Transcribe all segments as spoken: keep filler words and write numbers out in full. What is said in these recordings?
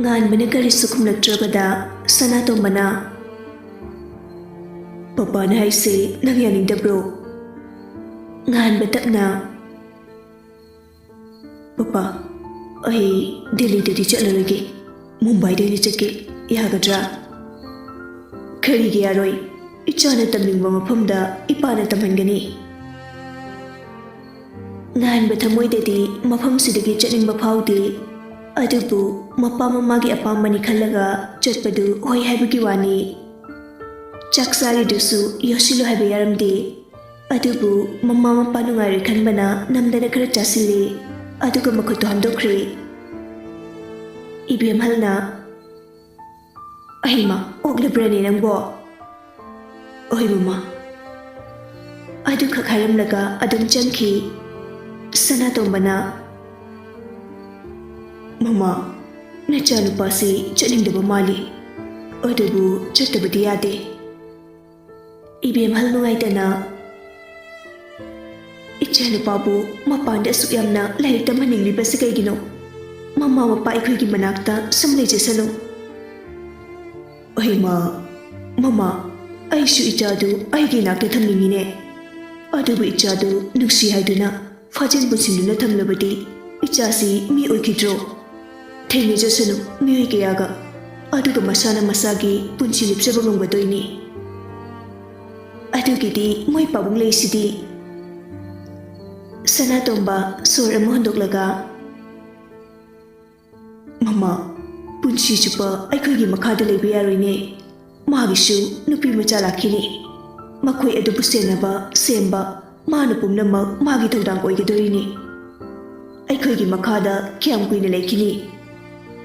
ꯉꯥꯟꯕꯅ ꯀꯔꯤꯁꯨ ꯈꯨꯝꯂꯛꯇ꯭ꯔꯕꯗ ꯁꯅꯥꯇꯣꯝꯕꯅ, "ꯄꯄꯥꯅ ꯍꯥꯏꯁꯦ ꯅꯪ ꯌꯥꯅꯤꯡꯗꯕ꯭ꯔꯣ?" ꯉꯥꯟꯕ ꯇꯞꯅ, "ꯄꯄꯥ, ꯑꯩ ꯗꯦꯜꯂꯤꯗꯗꯤ ꯆꯠꯂꯔꯣꯏꯒꯦ, ꯃꯨꯝꯕꯥꯏꯗ ꯑꯣꯏꯅ ꯆꯠꯀꯦ, ꯌꯥꯒꯗ꯭ꯔꯥ?" "ꯀꯔꯤꯒꯤ ꯌꯥꯔꯣꯏ? ꯏꯆꯥꯅ ꯇꯝꯅꯤꯡꯕ ꯃꯐꯝꯗ ꯏꯄꯥꯅ ꯇꯝꯍꯟꯒꯅꯤ꯫" ꯉꯥꯟꯕ ꯊꯃꯣꯏꯗꯗꯤ ꯃꯐꯝꯁꯤꯗꯒꯤ ꯆꯠꯅꯤꯡꯕ ꯐꯥꯎꯗꯦ, ꯑꯗꯨꯕꯨ ꯃꯄꯥ ꯃꯃꯥꯒꯤ ꯑꯄꯥꯝꯕꯅꯤ ꯈꯜꯂꯒ ꯆꯠꯄꯗꯨ ꯍꯣꯏ ꯍꯥꯏꯕꯒꯤ ꯋꯥꯅꯤ꯫ ꯆꯥꯛ ꯆꯥꯔꯤꯗꯨꯁꯨ ꯌꯣꯠꯁꯤꯜꯂꯨ ꯍꯥꯏꯕ ꯌꯥꯔꯝꯗꯦ, ꯑꯗꯨꯕꯨ ꯃꯃꯥ ꯃꯄꯥ ꯅꯨꯡꯉꯥꯏꯔꯣꯏ ꯈꯟꯕꯅ ꯅꯝꯗꯅ ꯈꯔ ꯆꯥꯁꯤꯜꯂꯦ, ꯑꯗꯨꯒ ꯃꯈꯨꯠꯇꯣ ꯍꯥꯝꯗꯣꯛꯈ꯭ꯔꯦ꯫ ꯏꯕꯦꯝꯍꯜꯅ, "ꯑꯍꯩꯃ, ꯑꯣꯛꯂꯕ꯭ꯔꯅꯦ ꯅꯪꯕꯣ?" "ꯑꯣꯏ ꯃꯃꯥ꯫" ꯑꯗꯨꯈꯛ ꯍꯥꯏꯔꯝꯂꯒ ꯑꯗꯨꯝ ꯆꯪꯈꯤ꯫ ꯁꯅꯥꯇꯣꯝꯕꯅ, "ꯃꯃꯥ, ꯅꯆꯥꯅꯨꯄꯥꯁꯤ ꯆꯠꯅꯤꯡꯗꯕ ꯃꯥꯜꯂꯤ, ꯑꯗꯨꯕꯨ ꯆꯠꯇꯕꯗꯤ ꯌꯥꯗꯦ꯫" ꯏꯕꯦꯝꯍꯜ ꯅꯨꯡꯉꯥꯏꯇꯅ, "ꯏꯆꯥꯅꯨꯄꯥꯕꯨ ꯃꯄꯥꯟꯗ ꯑꯁꯨꯛ ꯌꯥꯝꯅ ꯂꯥꯏꯔꯤꯛ ꯇꯝꯍꯟꯅꯤꯡꯂꯤꯕꯁꯤ ꯀꯩꯒꯤꯅꯣ? ꯃꯃꯥ ꯃꯄꯥ ꯑꯩꯈꯣꯏꯒꯤ ꯃꯅꯥꯛꯇ ꯁꯨꯝ ꯂꯩꯖꯁꯅꯨ꯫" "ꯑꯩꯃ, ꯃꯃꯥ, ꯑꯩꯁꯨ ꯏꯆꯥꯗꯨ ꯑꯩꯒꯤ ꯏꯅꯥꯛꯇ ꯊꯝꯅꯤꯡꯉꯤꯅꯦ꯫ ꯑꯗꯨꯕꯨ ꯏꯆꯥꯗꯨ ꯅꯨꯡꯁꯤ ꯍꯥꯏꯗꯨꯅ ꯐꯥꯖꯤꯟ ꯄꯨꯟꯁꯤꯟꯗꯨꯅ ꯊꯝꯂꯕꯗꯤ ꯏꯆꯥꯁꯤ ꯃꯤ ꯑꯣꯏꯈꯤꯗ꯭ꯔꯣ? ꯊꯦꯡꯅꯖꯁꯅꯨ ꯃꯤꯑꯣꯏ ꯀꯌꯥꯒ, ꯑꯗꯨꯒ ꯃꯁꯥꯅ ꯃꯁꯥꯒꯤ ꯄꯨꯟꯁꯤ ꯂꯦꯞꯆꯕ ꯉꯝꯒꯗꯣꯏꯅꯤ꯫ ꯑꯗꯨꯒꯤꯗꯤ ꯃꯣꯏ ꯄꯥꯕꯨꯡ ꯂꯩꯁꯤꯗꯤ꯫" ꯁꯅꯥꯇꯣꯝꯕ ꯁꯣꯔ ꯑꯃ ꯍꯣꯟꯗꯣꯛꯂꯒ, "ꯃꯃꯥ, ꯄꯨꯟꯁꯤ ꯆꯨꯞꯄ ꯑꯩꯈꯣꯏꯒꯤ ꯃꯈꯥꯗ ꯂꯩꯕ ꯌꯥꯔꯣꯏꯅꯦ꯫ ꯃꯥꯒꯤꯁꯨ ꯅꯨꯄꯤ ꯃꯆꯥ ꯂꯥꯛꯈꯤꯅꯤ꯫ ꯃꯈꯣꯏ ꯑꯗꯨꯕꯨ ꯁꯦꯟꯅꯕ, ꯁꯦꯝꯕ, ꯃꯥꯅ ꯄꯨꯝꯅꯃꯛ ꯃꯥꯒꯤ ꯊꯧꯗꯥꯡ ꯑꯣꯏꯒꯗꯣꯔꯤꯅꯤ꯫ ꯑꯩꯈꯣꯏꯒꯤ ꯃꯈꯥꯗ ꯀꯌꯥꯝ ꯀꯨꯏꯅ ꯂꯩꯈꯤꯅꯤ?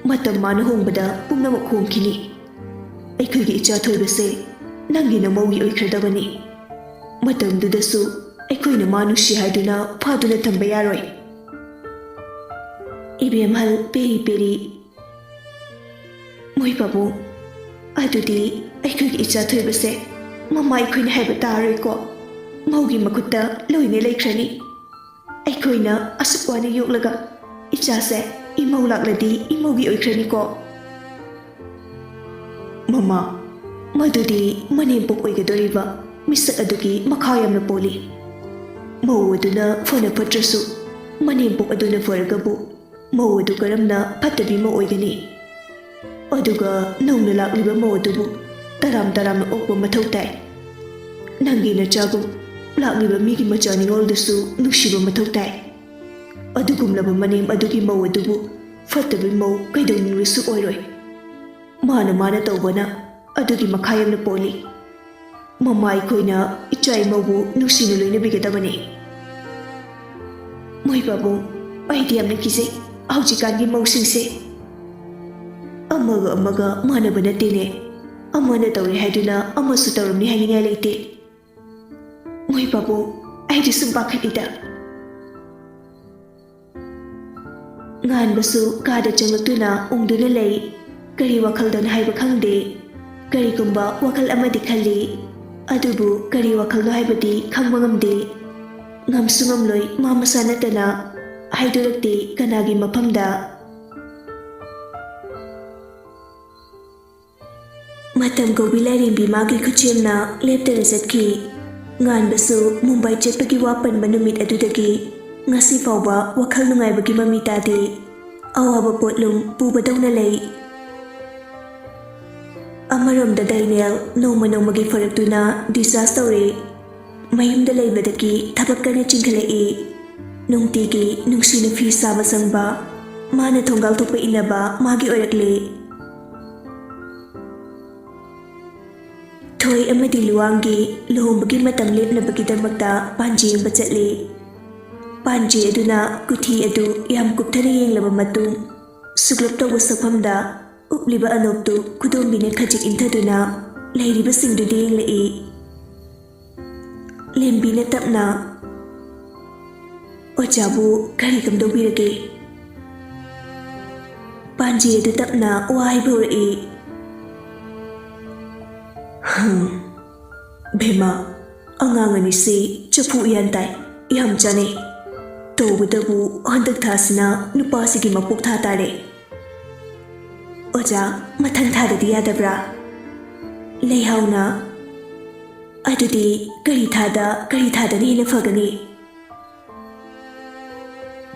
ꯃꯇꯝ ꯃꯥꯅ ꯍꯣꯡꯕꯗ ꯄꯨꯝꯅꯃꯛ ꯍꯣꯡꯈꯤꯅꯤ꯫ ꯑꯩꯈꯣꯏꯒꯤ ꯏꯆꯥ ꯊꯣꯏꯕꯁꯦ ꯅꯪꯒꯤ ꯅꯃꯧꯒꯤ ꯑꯣꯏꯈ꯭ꯔꯗꯕꯅꯤ꯫ ꯃꯇꯝꯗꯨꯗꯁꯨ ꯑꯩꯈꯣꯏꯅ ꯃꯥ ꯅꯨꯡꯁꯤ ꯍꯥꯏꯗꯨꯅ ꯐꯥꯗꯨꯅ ꯊꯝꯕ ꯌꯥꯔꯣꯏ꯫" ꯏꯕꯦꯝꯍꯜ ꯄꯦꯔꯤ ꯄꯦꯔꯤ, "ꯃꯣꯏ ꯄꯥꯕꯨꯡ, ꯑꯗꯨꯗꯤ ꯑꯩꯈꯣꯏꯒꯤ ꯏꯆꯥ ꯊꯣꯏꯕꯁꯦ ꯃꯃꯥ ꯑꯩꯈꯣꯏꯅ ꯍꯥꯏꯕ ꯇꯥꯔꯣꯏꯀꯣ? ꯃꯧꯒꯤ ꯃꯈꯨꯠꯇ ꯂꯣꯏꯅ ꯂꯩꯈ꯭ꯔꯅꯤ꯫ ꯑꯩꯈꯣꯏꯅ ꯑꯁꯨꯛ ꯋꯥꯅ ꯌꯣꯛꯂꯒ ꯏꯆꯥꯁꯦ ꯏꯃꯧ ꯂꯥꯛꯂꯗꯤ ꯏꯃꯧꯒꯤ ꯑꯣꯏꯈ꯭ꯔꯅꯤꯀꯣ?" ꯃꯃꯥ, ꯃꯗꯨꯗꯤ ꯃꯅꯦꯝꯄꯣꯛ ꯑꯣꯏꯒꯗꯧꯔꯤꯕ ꯃꯤꯁꯛ ꯑꯗꯨꯒꯤ ꯃꯈꯥ ꯌꯥꯝꯅ ꯄꯣꯜꯂꯤ꯫ ꯃꯧ ꯑꯗꯨꯅ ꯐꯅ ꯐꯠꯇ꯭ꯔꯁꯨ, ꯃꯅꯦꯝꯄꯣꯛ ꯑꯗꯨꯅ ꯐꯔꯒꯕꯨ ꯃꯧ ꯑꯗꯨ ꯀꯔꯝꯅ ꯐꯠꯇꯕꯤ ꯃꯧ ꯑꯣꯏꯒꯅꯤ? ꯑꯗꯨꯒ ꯅꯧꯅ ꯂꯥꯛꯂꯤꯕ ꯃꯧ ꯑꯗꯨꯕꯨ ꯇꯔꯥꯝ ꯇꯔꯥꯝꯅ ꯑꯣꯛꯄ ꯃꯊꯧ ꯇꯥꯏ꯫ ꯅꯪꯒꯤ ꯅꯆꯥꯒꯨꯝ ꯂꯥꯛꯂꯤꯕ ꯃꯤꯒꯤ ꯃꯆꯥ ꯅꯤꯉꯣꯜꯗꯨꯁꯨ ꯅꯨꯡꯁꯤꯕ ꯃꯊꯧ ꯇꯥꯏ꯫ ꯑꯗꯨꯒꯨꯝꯂꯕ ꯃꯅꯦꯝ ꯑꯗꯨꯒꯤ ꯃꯧ ꯑꯗꯨꯕꯨ ꯐꯠꯇꯕꯤ ꯃꯧ ꯀꯩꯗꯧꯅꯨꯡꯗꯁꯨ ꯑꯣꯏꯔꯣꯏ꯫ ꯃꯥꯅ ꯃꯥꯅ ꯇꯧꯕꯅ ꯑꯗꯨꯒꯤ ꯃꯈꯥ ꯌꯥꯝꯅ ꯄꯣꯜꯂꯤ꯫ ꯃꯃꯥ ꯑꯩꯈꯣꯏꯅ ꯏꯆꯥ ꯏꯃꯧꯕꯨ ꯅꯨꯡꯁꯤꯅ ꯂꯣꯏꯅꯕꯤꯒꯗꯕꯅꯤ꯫ ꯃꯣꯏ ꯄꯥꯕꯨꯡ, ꯑꯩꯗꯤ ꯌꯥꯝꯅ ꯀꯤꯖꯩ ꯍꯧꯖꯤꯛꯀꯥꯟꯒꯤ ꯃꯧꯁꯤꯡꯁꯦ꯫ ꯑꯃꯒ ꯑꯃꯒ ꯃꯥꯟꯅꯕ ꯅꯠꯇꯦꯅꯦ꯫ ꯑꯃꯅ ꯇꯧꯔꯦ ꯍꯥꯏꯗꯨꯅ ꯑꯃꯁꯨ ꯇꯧꯔꯝꯅꯤ ꯍꯥꯏꯅꯤꯡꯉꯥꯏ ꯂꯩꯇꯦ꯫ ꯃꯣꯏ ꯄꯥꯕꯨꯡ, ꯑꯩꯗꯤ ꯁꯨꯝ ꯄꯥꯈꯠꯂꯤꯗ꯫ ꯉꯥꯟꯕꯁꯨ ꯀꯥꯗ ꯆꯪꯂꯛꯇꯨꯅ ꯎꯪꯗꯨꯅ ꯂꯩ꯫ ꯀꯔꯤ ꯋꯥꯈꯜꯗꯅꯣ ꯍꯥꯏꯕ ꯈꯪꯗꯦ꯫ ꯀꯔꯤꯒꯨꯝꯕ ꯋꯥꯈꯜ ꯑꯃꯗꯤ ꯈꯜꯂꯤ, ꯑꯗꯨꯕꯨ ꯀꯔꯤ ꯋꯥꯈꯜꯅꯣ ꯍꯥꯏꯕꯗꯤ ꯈꯪꯕ ꯉꯝꯗꯦ꯫ ꯉꯝꯁꯨ ꯉꯝꯂꯣꯏ, ꯃꯥ ꯃꯁꯥ ꯅꯠꯇꯅ ꯍꯥꯏꯗꯣꯔꯛꯇꯦ ꯀꯅꯥꯒꯤ ꯃꯐꯝꯗ꯫ ꯃꯇꯝ ꯀꯧꯕꯤ ꯂꯥꯏꯔꯦꯝꯕꯤ ꯃꯥꯒꯤ ꯈꯨꯠꯁꯦꯝꯅ ꯂꯦꯞꯇꯅ ꯆꯠꯈꯤ꯫ ꯉꯥꯟꯕꯁꯨ ꯃꯨꯝꯕꯥꯏ ꯆꯠꯄꯒꯤ ꯋꯥ ꯄꯟꯕ ꯅꯨꯃꯤꯠ ꯑꯗꯨꯗꯒꯤ ꯉꯁꯤ ꯐꯥꯎꯕ ꯋꯥꯈꯜ ꯅꯨꯡꯉꯥꯏꯕꯒꯤ ꯃꯃꯤ ꯇꯥꯗꯦ꯫ ꯑꯋꯥꯕ ꯄꯣꯠꯂꯨꯝ ꯄꯨꯕꯗꯧꯅ ꯂꯩ꯫ ꯑꯃꯔꯣꯝꯗ ꯗꯥꯏꯅꯦꯜ ꯅꯣꯡꯃ ꯅꯣꯡꯃꯒꯤ ꯐꯔꯛꯇꯨꯅ discharge ꯇꯧꯔꯦ꯫ ꯃꯌꯨꯝꯗ ꯂꯩꯕꯗꯒꯤ ꯊꯕꯛ ꯀꯟꯅ ꯆꯤꯟꯈꯠꯂꯛꯏ꯫ ꯅꯨꯡꯇꯤꯒꯤ ꯅꯨꯡꯁꯤꯅ ꯐꯤ ꯁꯥꯕ ꯆꯪꯕ, ꯃꯥꯅ ꯊꯣꯡꯒꯥꯜ ꯊꯣꯛꯄ ꯏꯟꯅꯕ ꯃꯥꯒꯤ ꯑꯣꯏꯔꯛꯂꯦ꯫ ꯊꯣꯏ ꯑꯃꯗꯤ ꯂꯨꯋꯥꯡꯒꯤ ꯂꯨꯍꯣꯡꯕꯒꯤ ꯃꯇꯝ ꯂꯦꯞꯅꯕꯒꯤꯗꯃꯛꯇ ꯄꯥꯟꯖꯤ ꯌꯦꯡꯕ ꯆꯠꯂꯤ꯫ ꯄꯥꯟꯖꯤ ꯑꯗꯨꯅ ꯀꯨꯊꯤ ꯑꯗꯨ ꯌꯥꯝ ꯀꯨꯞꯊꯅ ꯌꯦꯡꯂꯕ ꯃꯇꯨꯡ, ꯁꯨꯛꯂꯞ ꯇꯧꯕ ꯁꯛꯐꯝꯗ ꯎꯞꯂꯤꯕ ꯑꯅꯣꯞꯇꯨ ꯈꯨꯗꯣꯝꯕꯤꯅ ꯈꯖꯤꯛ ꯏꯟꯊꯗꯨꯅ ꯂꯩꯔꯤꯕꯁꯤꯡꯗꯨꯗ ꯌꯦꯡꯂꯛꯏ꯫ ꯂꯦꯝꯕꯤꯅ ꯇꯞꯅ, "ꯑꯣꯖꯥꯕꯨ ꯀꯔꯤ ꯀꯝꯗꯧꯕꯤꯔꯒꯦ?" ꯄꯥꯟꯖꯤ ꯑꯗꯨ ꯇꯞꯅ ꯋꯥ ꯍꯥꯏꯕ ꯍꯧꯔꯛꯏ꯫ "ꯍꯝ, ꯚꯦꯃꯥ, ꯑꯉꯥꯡ ꯑꯅꯤꯁꯤ ꯆꯐꯨ ꯎꯌꯥꯟ ꯇꯥꯏ, ꯌꯥꯝ ꯆꯥꯅꯩ꯫ ꯇꯧꯕꯇꯕꯨ ꯍꯟꯗꯛ ꯊꯥꯁꯤꯅ ꯅꯨꯄꯥꯁꯤꯒꯤ ꯃꯄꯣꯛ ꯊꯥ ꯇꯥꯔꯦ꯫ ꯑꯣꯖꯥ, ꯃꯊꯪ ꯊꯥꯗꯗꯤ ꯌꯥꯗꯕ꯭ꯔꯥ?" ꯂꯩꯍꯥꯎꯅ, "ꯑꯗꯨꯗꯤ ꯀꯔꯤ ꯊꯥꯗ, ꯀꯔꯤ ꯊꯥꯗꯅ ꯍꯦꯟꯅ ꯐꯒꯅꯤ?"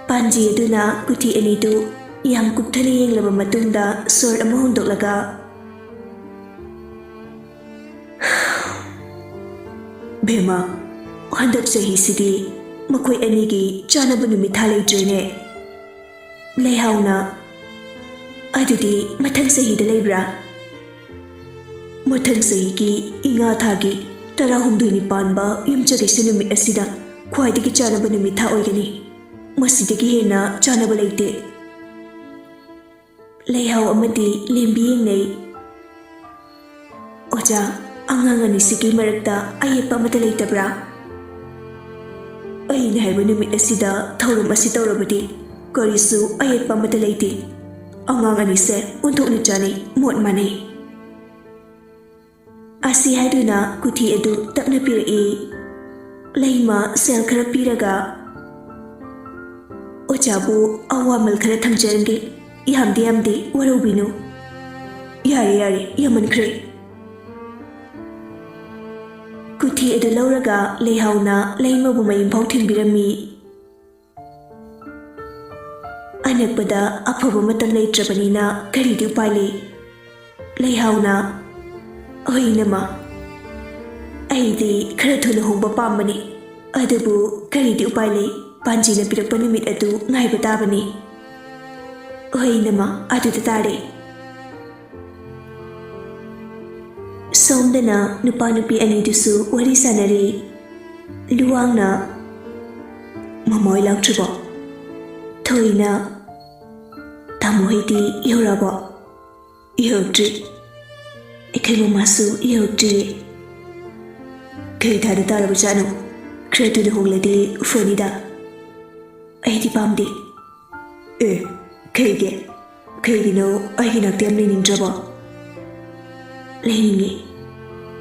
ꯄꯥꯟꯖꯤ ꯑꯗꯨꯅ ꯀꯨꯊꯤ ꯑꯅꯤꯗꯨ ꯌꯥꯝ ꯀꯨꯞꯊꯅ ꯌꯦꯡꯂꯕ ꯃꯇꯨꯡꯗ ꯁꯣꯔ ꯑꯃ ꯍꯣꯟꯗꯣꯛꯂꯒ, "ꯕꯦꯝꯃ, ꯍꯟꯗꯛ ꯆꯍꯤꯁꯤꯗꯤ ꯃꯈꯣꯏ ꯑꯅꯤꯒꯤ ꯆꯥꯅꯕ ꯅꯨꯃꯤꯠ ꯊꯥ ꯂꯩꯇ꯭ꯔꯦꯅꯦ꯫" ꯂꯩꯍꯥꯎꯅ, "ꯑꯗꯨꯗꯤ ꯃꯊꯪ ꯆꯍꯤꯗ ꯂꯩꯕ꯭ꯔꯥ?" "ꯃꯊꯪ ꯆꯍꯤꯒꯤ ꯏꯉꯥ ꯊꯥꯒꯤ ꯇꯔꯥꯍꯨꯝꯗꯣꯏꯅꯤ ꯄꯥꯟꯕ ꯌꯨꯝꯖꯀꯩꯁ ꯅꯨꯃꯤꯠ ꯑꯁꯤꯗ ꯈ꯭ꯋꯥꯏꯗꯒꯤ ꯆꯥꯅꯕ ꯅꯨꯃꯤꯠ ꯊꯥ ꯑꯣꯏꯒꯅꯤ꯫ ꯃꯁꯤꯗꯒꯤ ꯍꯦꯟꯅ ꯆꯥꯅꯕ ꯂꯩꯇꯦ꯫" ꯂꯩꯍꯥꯎ ꯑꯃꯗꯤ ꯂꯦꯝꯕꯤ ꯌꯦꯡꯅꯩ꯫ "ꯑꯣꯖꯥ, ꯑꯉꯥꯡ ꯑꯅꯤꯁꯤꯒꯤ ꯃꯔꯛꯇ ꯑꯌꯦꯠꯄ ꯑꯃꯠꯇ ꯂꯩꯇꯕ꯭ꯔꯥ?" "ꯑꯩꯅ ꯍꯥꯏꯕ ꯅꯨꯃꯤꯠ ꯑꯁꯤꯗ ꯊꯧꯔꯝ ꯑꯁꯤ ꯇꯧꯔꯕꯗꯤ ꯀꯔꯤꯁꯨ ꯑꯌꯦꯠꯄ ꯑꯃꯠꯇ ꯂꯩꯇꯦ꯫ ꯑꯉꯥꯡ ꯑꯅꯤꯁꯦ ꯑꯣꯟꯊꯣꯛꯅ ꯆꯥꯅꯩ, ꯃꯣꯠ ꯃꯥꯟꯅꯩ꯫" ꯑꯁꯤ ꯍꯥꯏꯗꯨꯅ ꯀꯨꯊꯤ ꯑꯗꯨ ꯇꯞꯅ ꯄꯤꯔꯛꯏ꯫ ꯂꯩꯃ ꯁꯦꯜ ꯈꯔ ꯄꯤꯔꯒ, "ꯑꯣꯖꯥꯕꯨ ꯑꯋꯥꯃꯜ ꯈꯔ ꯊꯝꯖꯔꯝꯒꯦ꯫ ꯌꯥꯝꯗꯤ ꯌꯥꯝꯗꯦ, ꯋꯥꯔꯧꯕꯤꯅꯨ꯫" "ꯌꯥꯔꯦ, ꯌꯥꯔꯦ, ꯌꯥꯝꯃꯟꯈ꯭ꯔꯦ꯫" ꯀꯨꯊꯤ ꯑꯗꯨ ꯂꯧꯔꯒ ꯂꯩꯍꯥꯎꯅ ꯂꯩꯃꯕꯨ ꯃꯌꯨꯝꯐꯥꯎ ꯊꯤꯟꯕꯤꯔꯝꯃꯤ꯫ ꯑꯅꯛꯄꯗ ꯑꯐꯕ ꯃꯇꯝ ꯂꯩꯇ꯭ꯔꯕꯅꯤꯅ ꯀꯔꯤꯗꯤ ꯎꯄꯥꯏ ꯂꯩ? ꯂꯩꯍꯥꯎꯅ, "ꯍꯣꯏ, ꯏꯅꯝꯃ, ꯑꯩꯗꯤ ꯈꯔ ꯊꯨꯅ ꯍꯣꯡꯕ ꯄꯥꯝꯕꯅꯤ, ꯑꯗꯨꯕꯨ ꯀꯔꯤꯗꯤ ꯎꯄꯥꯏ ꯂꯩ? ꯄꯥꯟꯖꯤꯅ ꯄꯤꯔꯛꯄ ꯅꯨꯃꯤꯠ ꯑꯗꯨ ꯉꯥꯏꯕ ꯇꯥꯕꯅꯤ꯫" "ꯍꯣꯏ, ꯏꯅꯝꯃ, ꯑꯗꯨꯗ ꯇꯥꯔꯦ꯫" ꯁꯣꯝꯗꯅ ꯅꯨꯄꯥ ꯅꯨꯄꯤ ꯑꯅꯤꯗꯨꯁꯨ ꯋꯥꯔꯤ ꯁꯥꯟꯅꯔꯤ꯫ ꯂꯨꯋꯥꯡꯅ, "ꯃꯃꯥ ꯍꯣꯏ ꯂꯥꯛꯇ꯭ꯔꯤꯕꯣ?" ꯊꯣꯏꯅ, "ꯇꯥꯃꯣ ꯍꯣꯏꯗꯤ ꯌꯧꯔꯛꯑꯕꯣ?" "ꯌꯧꯔꯛꯇ꯭ꯔꯤ꯫ ꯑꯩꯈꯣꯏ ꯃꯃꯥꯁꯨ ꯌꯧꯔꯛꯇ꯭ꯔꯤꯌꯦ꯫" "ꯀꯩ ꯊꯥꯗ ꯇꯥꯔꯕꯖꯥꯠꯅꯣ? ꯈꯔ ꯊꯨꯅ ꯍꯣꯡꯂꯗꯤ ꯐꯅꯤꯗ꯫" "ꯑꯩꯗꯤ ꯄꯥꯝꯗꯦ꯫" "ꯑꯦ, ꯀꯩꯒꯤ? ꯀꯩꯒꯤꯅꯣ ꯑꯩꯒꯤ ꯅꯥꯛꯇ ꯌꯥꯝ ꯂꯩꯅꯤꯡꯗ꯭ꯔꯕꯣ?" "ꯂꯩꯅꯤꯡꯉꯤ,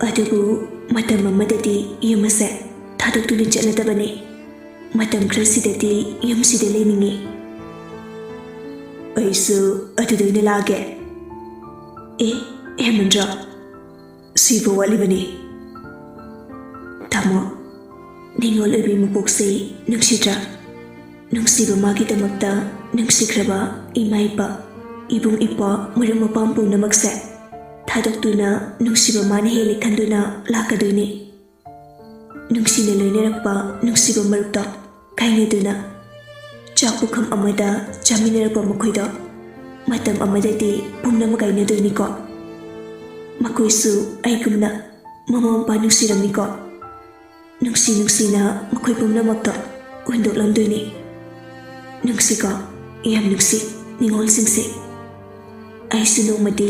ꯑꯗꯨꯕꯨ ꯃꯇꯝ ꯑꯃꯗꯗꯤ ꯌꯨꯝ ꯑꯁꯦ ꯊꯥꯗꯣꯛꯇꯨꯅ ꯆꯠꯂꯗꯕꯅꯤ꯫ ꯃꯇꯝ ꯈꯔꯁꯤꯗꯗꯤ ꯌꯨꯝꯁꯤꯗ ꯂꯩꯅꯤꯡꯉꯤ꯫" "ꯑꯩꯁꯨ ꯑꯗꯨꯗ ꯑꯣꯏꯅ ꯂꯥꯛꯑꯒꯦ꯫" "ꯑꯦ, ꯍꯦꯃꯟꯗ꯭ꯔꯣ?" ꯁꯤꯕ ꯋꯥꯠꯂꯤꯕꯅꯤ꯫ ꯇꯥꯃꯣ, ꯅꯤꯉꯣꯜ ꯑꯣꯏꯕꯤ ꯃꯄꯣꯛꯁꯦ ꯅꯨꯡꯁꯤꯗ꯭ꯔꯥ? ꯅꯨꯡꯁꯤꯕ ꯃꯥꯒꯤꯗꯃꯛꯇ ꯅꯨꯡꯁꯤꯈ꯭ꯔꯕ ꯏꯃꯥ ꯏꯄꯥ, ꯏꯕꯨꯡ ꯏꯄ꯭ꯋꯥ, ꯃꯔꯨꯞ ꯃꯄꯥꯡ ꯄꯨꯝꯅꯃꯛꯁꯦ ꯊꯥꯗꯣꯛꯇꯨꯅ ꯅꯨꯡꯁꯤꯕ ꯃꯥꯅ ꯍꯦꯜꯂꯦ ꯈꯟꯗꯨꯅ ꯂꯥꯛꯀꯗꯣꯏꯅꯤ꯫ ꯅꯨꯡꯁꯤꯅ ꯂꯣꯏꯅꯔꯛꯄ ꯅꯨꯡꯁꯤꯕ ꯃꯔꯨꯞꯇꯣ ꯀꯥꯏꯅꯗꯨꯅ ꯆꯥꯛ ꯄꯨꯈꯝ ꯑꯃꯗ ꯆꯥꯃꯤꯟꯅꯔꯛꯄ ꯃꯈꯣꯏꯗꯣ ꯃꯇꯝ ꯑꯃꯗꯗꯤ ꯄꯨꯝꯅꯃꯛ ꯀꯥꯏꯅꯗꯣꯏꯅꯤꯀꯣ꯫ ꯃꯈꯣꯏꯁꯨ ꯑꯩꯒꯨꯝꯅ ꯃꯃꯥ ꯃꯄꯥ ꯅꯨꯡꯁꯤꯔꯝꯃꯤꯀꯣ꯫ ꯅꯨꯡꯁꯤ ꯅꯨꯡꯁꯤꯅ ꯃꯈꯣꯏ ꯄꯨꯝꯅꯃꯛꯇꯣ ꯍꯨꯟꯗꯣꯛꯂꯝꯗꯣꯏꯅꯤ꯫ ꯅꯨꯡꯁꯤꯀꯣ, ꯌꯥꯝ ꯅꯨꯡꯁꯤ ꯅꯤꯉꯣꯜꯁꯤꯡꯁꯦ꯫ ꯑꯩꯁꯨ ꯅꯣꯡꯃꯗꯤ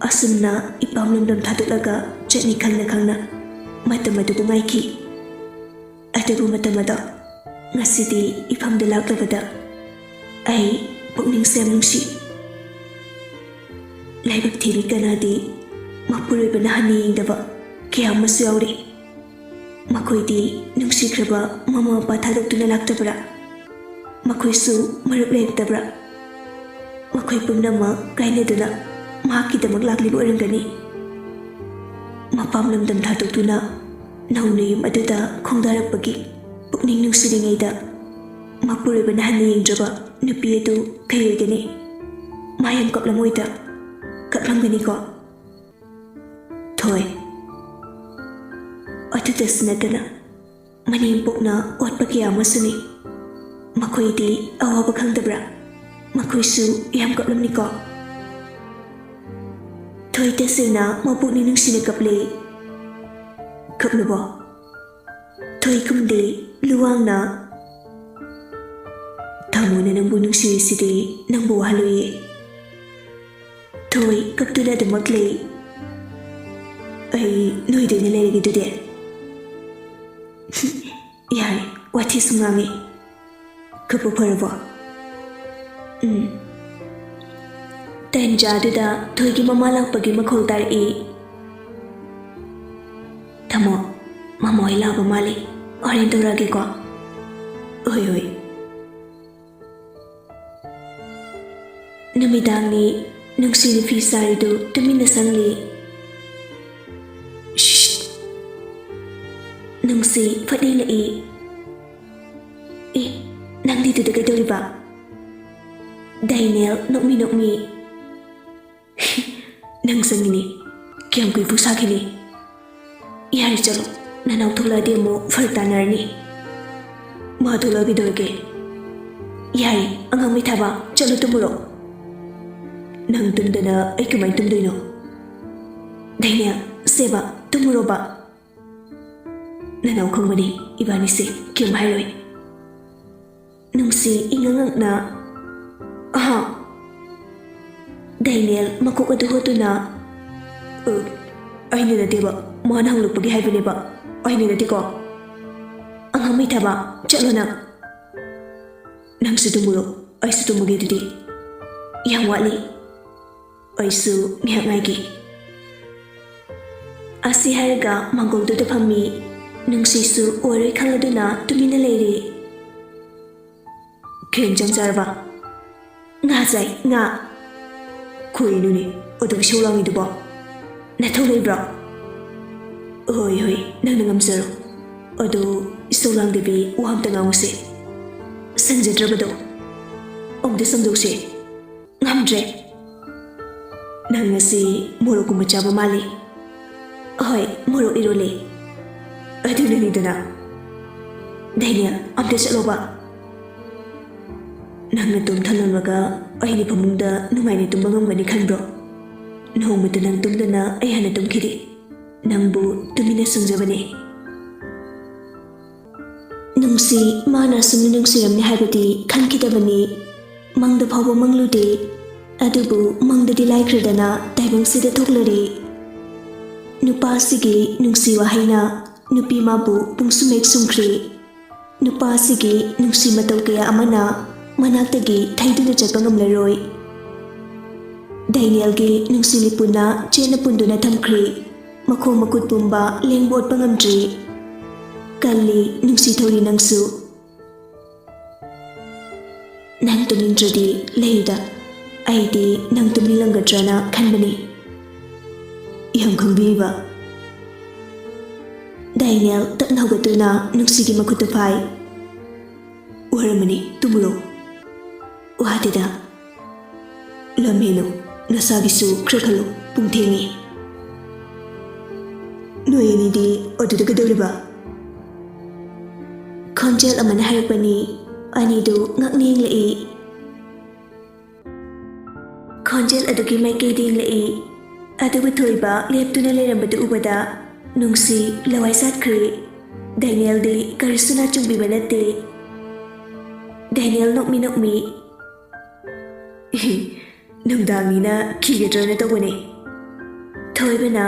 ꯑꯁꯨꯝꯅ ꯏꯄꯥꯝ ꯂꯝꯗꯝ ꯊꯥꯗꯣꯛꯂꯒ ꯆꯠꯅꯤ ꯈꯪꯅ ꯈꯪꯅ ꯃꯇꯝ ꯑꯗꯨꯕꯨ ꯉꯥꯏꯈꯤ꯫ ꯑꯗꯨꯕꯨ ꯃꯇꯝ ꯑꯗꯣ ꯉꯁꯤꯗꯤ ꯏꯐꯝꯗ ꯂꯥꯛꯂꯕꯗ ꯑꯩ ꯄꯨꯛꯅꯤꯡꯁꯦ ꯌꯥꯝ ꯅꯨꯡꯁꯤ꯫ ꯂꯥꯏꯕꯛ ꯊꯤꯕꯤ ꯀꯅꯥꯗꯤ ꯃꯄꯨꯔꯣꯏꯕꯅ ꯍꯟꯅ ꯌꯦꯡꯗꯕ ꯀꯌꯥ ꯑꯃꯁꯨ ꯌꯥꯎꯔꯤ꯫ ꯃꯈꯣꯏꯗꯤ ꯅꯨꯡꯁꯤꯈ꯭ꯔꯕ ꯃꯃꯥ ꯃꯄꯥ ꯊꯥꯗꯣꯛꯇꯨꯅ ꯂꯥꯛꯇꯕ꯭ꯔꯥ? ꯃꯈꯣꯏꯁꯨ ꯃꯔꯨꯞ ꯂꯩꯔꯛꯇꯕ꯭ꯔꯥ? ꯃꯈꯣꯏ ꯄꯨꯝꯅꯃꯛ ꯀꯥꯏꯅꯗꯨꯅ ꯃꯍꯥꯛꯀꯤꯗꯃꯛ ꯂꯥꯛꯂꯤꯕ ꯑꯣꯏꯔꯝꯒꯅꯤ꯫ ꯃꯄꯥꯝ ꯂꯝꯗꯝ ꯊꯥꯗꯣꯛꯇꯨꯅ ꯅꯧꯅ ꯌꯨꯝ ꯑꯗꯨꯗ ꯈꯣꯡꯗꯥꯔꯛꯄꯒꯤ ꯄꯨꯛꯅꯤꯡ ꯅꯨꯡꯁꯤꯔꯤꯉꯩꯗ ꯃꯄꯨꯔꯣꯏꯕꯅ ꯍꯟꯅ ꯌꯦꯡꯗ꯭ꯔꯕ ꯅꯨꯄꯤ ꯑꯗꯨ ꯀꯩ ꯑꯣꯏꯒꯅꯤ? ꯃꯥ ꯌꯥꯝ ꯀꯞꯂꯝꯃꯣꯏꯗ? ꯀꯞꯂꯝꯒꯅꯤꯀꯣ? ꯊꯣꯏ꯫ ꯑꯗꯨꯗꯁꯨ ꯅꯠꯇꯅ ꯃꯅꯦꯝꯄꯣꯛꯅ ꯑꯣꯠꯄ ꯀꯌꯥ ꯑꯃꯁꯨꯅꯤ꯫ ꯃꯈꯣꯏꯗꯤ ꯑꯋꯥꯕ ꯈꯪꯗꯕ꯭ꯔꯥ? ꯃꯈꯣꯏꯁꯨ ꯌꯥꯝ ꯀꯞꯂꯝꯅꯤꯀꯣ꯫ ꯊꯣꯏ ꯇꯁꯦꯡꯅ ꯃꯄꯨꯛꯅꯤꯡ ꯅꯨꯡꯁꯤꯅ ꯀꯞꯂꯦ꯫ ꯀꯞꯂꯕꯣ? ꯊꯣꯏ ꯈꯨꯝꯗꯦ꯫ ꯂꯨꯋꯥꯡꯅ, "ꯇꯥꯃꯣꯅ ꯅꯪꯕꯨ ꯅꯨꯡꯁꯤꯔꯤꯁꯤꯗꯤ ꯅꯪꯕꯨ ꯋꯥꯍꯜꯂꯣꯏꯌꯦ꯫ ꯊꯣꯏ ꯀꯞꯇꯨꯅ ꯑꯗꯨꯃꯛ ꯂꯩ꯫ ꯑꯩ ꯅꯣꯏꯗ ꯑꯣꯏꯅ ꯂꯩꯔꯒꯦ ꯑꯗꯨꯗꯤ꯫" "ꯌꯥꯔꯦ, ꯋꯥꯊꯤꯁꯨ ꯉꯥꯡꯉꯦ꯫ ꯀꯞꯄ ꯐꯔꯕꯣ?" "ꯎꯝ꯫" ꯇꯟꯖꯥꯗꯨꯗ ꯊꯣꯏꯒꯤ ꯃꯃꯥ ꯂꯥꯛꯄꯒꯤ ꯃꯈꯣꯜ ꯇꯥꯔꯛꯏ꯫ "ꯇꯥꯃꯣ, ꯃꯃꯥ ꯍꯣꯏ ꯂꯥꯛꯄ ꯃꯥꯜꯂꯤ꯫ ꯍꯣꯔꯦꯟ ꯇꯧꯔꯛꯑꯒꯦꯀꯣ꯫" "ꯍꯣꯏ, ꯍꯣꯏ꯫" ꯅꯨꯃꯤꯗꯥꯡꯅꯤ꯫ ꯅꯨꯡꯁꯤꯅ ꯐꯤ ꯁꯥꯔꯤꯗꯨ ꯇꯨꯃꯤꯟꯅ ꯁꯪꯂꯤ꯫ ꯅꯨꯡꯁꯤ ꯐꯠ ꯌꯦꯡꯂꯛꯏ꯫ "ꯑꯦ, ꯅꯪꯗꯤ ꯑꯗꯨꯗ ꯀꯩꯗꯧꯔꯤꯕ?" ꯗꯦꯅꯤꯌꯦꯜ ꯅꯣꯛꯃꯤ ꯅꯣꯛꯃꯤ, "ꯅꯪ ꯆꯪꯉꯤꯅꯦ, ꯀꯌꯥꯝ ꯀꯨꯏꯕꯨ ꯁꯥꯈꯤꯅꯤ? ꯌꯥꯔꯦ, ꯆꯠꯂꯣ, ꯅꯅꯥꯎ ꯊꯣꯛꯂꯛꯑꯗꯤ ꯑꯃꯨꯛ ꯐꯔꯛ ꯇꯥꯅꯔꯅꯤ꯫ ꯃꯥ ꯊꯣꯛꯂꯛꯑ ꯀꯩꯗꯧꯔꯒꯦ? ꯌꯥꯔꯦ, ꯑꯉꯥꯡ ꯃꯩꯊꯥꯕ, ꯆꯠꯂꯣ ꯇꯨꯝꯃꯨꯔꯣ꯫ ꯅꯪ ꯇꯨꯝꯗꯅ ꯑꯩ ꯀꯃꯥꯏꯅ ꯇꯨꯝꯗꯣꯏꯅꯣ? ꯗꯦꯅꯤꯌꯦꯜ, ꯁꯦꯕ, ꯇꯨꯝꯃꯨꯔꯣꯕ꯫ ꯅꯅꯥꯎ ꯈꯪꯕꯅꯤ, ꯏꯕꯥꯅꯤꯁꯦ ꯀꯩꯝ ꯍꯥꯏꯔꯣꯏ꯫" ꯅꯨꯡꯁꯤ ꯏꯉꯛ ꯉꯛꯅ, "ꯑꯍꯥ꯫" ꯗꯦꯅꯤꯌꯦꯜ ꯃꯀꯣꯛ ꯑꯗꯨ ꯍꯣꯠꯇꯨꯅ, "ꯑ, ꯑꯩꯅ ꯅꯠꯇꯦꯕ, ꯃꯥꯅ ꯍꯪꯂꯛꯄꯒꯤ ꯍꯥꯏꯕꯅꯦꯕ, ꯑꯩꯅ ꯅꯠꯇꯦꯀꯣ꯫ ꯑꯉꯥꯡ ꯃꯩꯊꯥꯕ, ꯆꯠꯂꯣ ꯅꯪ꯫ ꯅꯪꯁꯨ ꯇꯨꯝꯃꯨꯔꯣ, ꯑꯩꯁꯨ ꯇꯨꯝꯃꯒꯦ ꯑꯗꯨꯗꯤ꯫ ꯌꯥꯝ ꯋꯥꯠꯂꯤ꯫ ꯑꯩꯁꯨ ꯉꯥꯏꯍꯥꯛ ꯉꯥꯏꯒꯦ꯫" ꯑꯁꯤ ꯍꯥꯏꯔꯒ ꯃꯥꯡꯒꯣꯜꯗꯨꯗ ꯐꯝꯃꯤ꯫ ꯅꯨꯡꯁꯤꯁꯨ ꯑꯣꯏꯔꯣꯏ ꯈꯪꯂꯗꯨꯅ ꯇꯨꯃꯤꯟꯅ ꯂꯩꯔꯦ꯫ "ꯀꯩ ꯏꯟꯖꯥꯡ ꯆꯥꯔꯕ?" "ꯉꯥ ꯆꯥꯏ, ꯉꯥ꯫" "ꯀꯩꯅꯣꯅꯦ, ꯑꯗꯨꯛ ꯏꯁꯧ ꯂꯥꯡꯉꯤꯗꯨꯕꯣ? ꯅꯊꯧ ꯂꯩꯕ꯭ꯔꯣ?" "ꯍꯣꯏ, ꯍꯣꯏ, ꯅꯪꯅ ꯉꯝꯖꯔꯣ꯫ ꯑꯗꯣ ꯏꯁꯧ ꯂꯥꯡꯗꯕꯤ ꯋꯥ ꯑꯝꯇ ꯉꯥꯡꯉꯨꯁꯦ꯫ ꯁꯪꯖꯗ꯭ꯔꯕꯗꯣ ꯑꯃꯨꯛꯇ ꯁꯪꯗꯣꯛꯁꯦ꯫" "ꯉꯝꯗ꯭ꯔꯦ꯫" "ꯅꯪ ꯉꯁꯤ ꯃꯣꯔꯣꯛꯀꯨꯝꯕ ꯆꯥꯕ ꯃꯥꯜꯂꯤ꯫" "ꯍꯣꯏ, ꯃꯣꯔꯣꯛ ꯏꯔꯣꯜꯂꯦ꯫" "ꯑꯗꯨꯅꯅꯤꯗꯅ꯫" "ꯗꯦꯅꯤꯌꯦꯜ, ꯑꯝꯇ ꯆꯠꯂꯣꯕ꯫ ꯅꯪ ꯅꯇꯣꯝ ꯊꯝꯂꯝꯂꯒ ꯑꯩꯗꯤ ꯐꯃꯨꯡꯗ ꯅꯨꯡꯉꯥꯏꯅ ꯇꯨꯝꯕ ꯉꯝꯒꯅꯤ ꯈꯟꯕ꯭ꯔꯣ? ꯅꯣꯡꯃꯇ ꯅꯪ ꯇꯨꯝꯗꯅ ꯑꯩ ꯍꯥꯟꯅ ꯇꯨꯝꯈꯤꯗꯦ꯫ ꯅꯪꯕꯨ ꯇꯨꯃꯤꯟꯅ ꯁꯪꯖꯕꯅꯦ꯫" ꯅꯨꯡꯁꯤ ꯃꯥꯅ ꯑꯁꯨꯝꯅ ꯅꯨꯡꯁꯤꯔꯝꯃꯤ ꯍꯥꯏꯕꯗꯤ ꯈꯟꯈꯤꯗꯕꯅꯤ꯫ ꯃꯪꯗ ꯐꯥꯎꯕ ꯃꯪꯂꯨꯗꯦ꯫ ꯑꯗꯨꯕꯨ ꯃꯪꯗꯗꯤ ꯂꯥꯏꯈ꯭ꯔꯗꯅ ꯇꯥꯏꯕꯪꯁꯤꯗ ꯊꯣꯛꯂꯔꯦ꯫ ꯅꯨꯄꯥꯁꯤꯒꯤ ꯅꯨꯡꯁꯤ ꯋꯥꯍꯩꯅ ꯅꯨꯄꯤ ꯃꯥꯕꯨ ꯄꯨꯡꯁꯨꯝ ꯍꯦꯛ ꯁꯨꯝꯈ꯭ꯔꯦ꯫ ꯅꯨꯄꯥꯁꯤꯒꯤ ꯅꯨꯡꯁꯤ ꯃꯇꯧ ꯀꯌꯥ ꯑꯃꯅ ꯃꯅꯥꯛꯇꯒꯤ ꯊꯩꯗꯨꯅ ꯆꯠꯄ ꯉꯝꯂꯔꯣꯏ꯫ ꯗꯦꯅꯤꯌꯦꯜꯒꯤ ꯅꯨꯡꯁꯤ ꯂꯤꯄꯨꯟꯅ ꯆꯦꯠꯅ ꯄꯨꯟꯗꯨꯅ ꯊꯝꯈ꯭ꯔꯦ꯫ ꯃꯈꯣꯡ ꯃꯈꯨꯠ ꯄꯨꯝꯕ ꯂꯦꯡꯕ ꯑꯣꯠꯄ ꯉꯝꯗ꯭ꯔꯤ꯫ ꯀꯜꯂꯤ ꯅꯨꯡꯁꯤ ꯊꯧꯔꯤ ꯅꯪꯁꯨ꯫ ꯅꯪ ꯇꯨꯝꯅꯤꯡꯗ꯭ꯔꯗꯤ ꯂꯩꯌꯨꯗ, ꯑꯩꯗꯤ ꯅꯪ ꯇꯨꯝꯅꯤꯡꯂꯝꯒꯗ꯭ꯔꯅ ꯈꯟꯕꯅꯤ꯫ ꯌꯥꯝ ꯈꯪꯕꯤꯔꯤꯕ? ꯗꯦꯅꯤꯌꯦꯜ ꯇꯞꯅ ꯍꯧꯒꯠꯇꯨꯅ ꯅꯨꯡꯁꯤꯒꯤ ꯃꯈꯨꯠꯇꯨ ꯐꯥꯏ꯫ "ꯋꯥꯔꯝꯃꯅꯤ, ꯇꯨꯝꯃꯨꯔꯣ꯫ ꯋꯥꯗꯦꯗ꯫ ꯂꯝ ꯍꯦꯜꯂꯨ, ꯅꯁꯥꯒꯤꯁꯨ ꯈꯔ ꯈꯜꯂꯨ, ꯄꯨꯡ ꯊꯦꯡꯉꯦ꯫" "ꯅꯣꯏ ꯑꯅꯤꯗꯤ ꯑꯗꯨꯗ ꯀꯩꯗꯧꯔꯤꯕ?" ꯈꯣꯟꯖꯦꯜ ꯑꯃꯅ ꯍꯥꯏꯔꯛꯄꯅꯤ꯫ ꯑꯅꯤꯗꯨ ꯉꯛꯅ ꯌꯦꯡꯂꯛꯏ꯫ ꯈꯣꯟꯖꯦꯜ ꯑꯗꯨꯒꯤ ꯃꯥꯏꯀꯩꯗ ꯌꯦꯡꯂꯛꯏ꯫ ꯑꯗꯨꯕꯨ ꯊꯣꯏꯕ ꯂꯦꯞꯇꯨꯅ ꯂꯩꯔꯝꯕꯗꯨ ꯎꯕꯗ ꯅꯨꯡꯁꯤ ꯂꯋꯥꯏ ꯁꯥꯠꯈ꯭ꯔꯦ꯫ ꯗꯦꯅꯤꯌꯦꯜꯗꯤ ꯀꯔꯤꯁꯨ ꯅꯥꯆꯨꯡꯕꯤꯕ ꯅꯠꯇꯦ꯫ ꯗꯦꯅꯤꯌꯦꯜ ꯅꯣꯛꯃꯤ ꯅꯣꯛꯃꯤ, "ꯅꯨꯡꯗꯥꯡꯅꯤꯅ ꯈꯤꯒꯗ꯭ꯔꯅ ꯇꯧꯕꯅꯦ꯫" ꯊꯣꯏꯕꯅ,